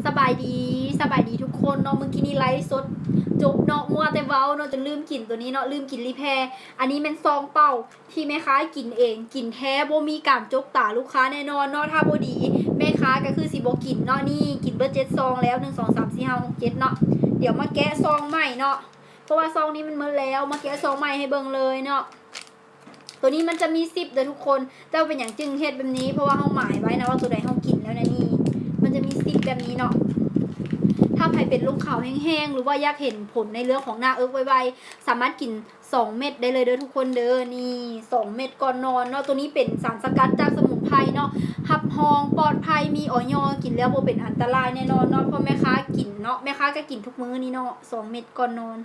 ສະບາຍດີ ສະບາຍດີທຸກຄົນເນາະ ມື້ກີ້ນີ້ໄລຟ໌ສົດຈົບເນາະ ມົວແຕ່ເວົ້າເນາະ ຈົນລືມກິນໂຕນີ້ເນາະ ລືມກິນຣີແພ. ອັນນີ້ແມ່ນຊອງເປົ່າທີ່ແມ່ຄ້າກິນເອງ ກິນແທ້ບໍ່ມີການຈົກຕາລູກຄ້າແນ່ນອນເນາະ ຖ້າບໍ່ດີແມ່ຄ້າກໍຄືຊິບໍ່ກິນເນາະ. ນີ້ກິນເບິດເຈັດຊອງແລ້ວ ໜຶ່ງ ສອງ ສາມ ສີ່ ຫ້າ ຫົກ ເຈັດເນາະ. ດຽວມາແກະຊອງໃໝ່ເນາະ ເພາະວ່າຊອງນີ້ມັນເບິດແລ້ວ ມາແກະຊອງໃໝ່ໃຫ້ເບິ່ງເລີຍເນາະ. ໂຕນີ້ມັນຈະມີຊິບເດີທຸກຄົນ ເຈົ້າເປັນຫຍັງຈຶ່ງເຮັດແບບນີ້ ເພາະວ່າເຮົາໝາຍໄວ້ນະວ່າໂຕໃດເຮົາກິນແລ້ວນະ. ນີ້ມັນຈະມີຊິບແບບນີ້ເນາະ ຖ້າໃຜເປັນລົມຂາວແຫ້ງໆ ຫຼືວ່າຢາກເຫັນຜົນໃນເລື່ອງຂອງໜ້າເອິກໄວໆ ສາມາດກິນສອງເມັດໄດ້ເລີຍເດີທຸກຄົນເດີ. ນີ້ສອງເມັດກ່ອນນອນເນາະ ໂຕນີ້ເປັນສານສະກັດຈາກສະໝຸນໄພເນາະ ຮັບຮອງປອດໄພ ມີ ອຢ ກິນແລ້ວບໍ່ເປັນອັນຕະລາຍແນ່ນອນເນາະ ເພາະແມ່ຄ້າກິນເນາະ ແມ່ຄ້າກໍກິນທຸກມື້ນີ້ເນາະ ສອງເມັດກ່ອນນອນ.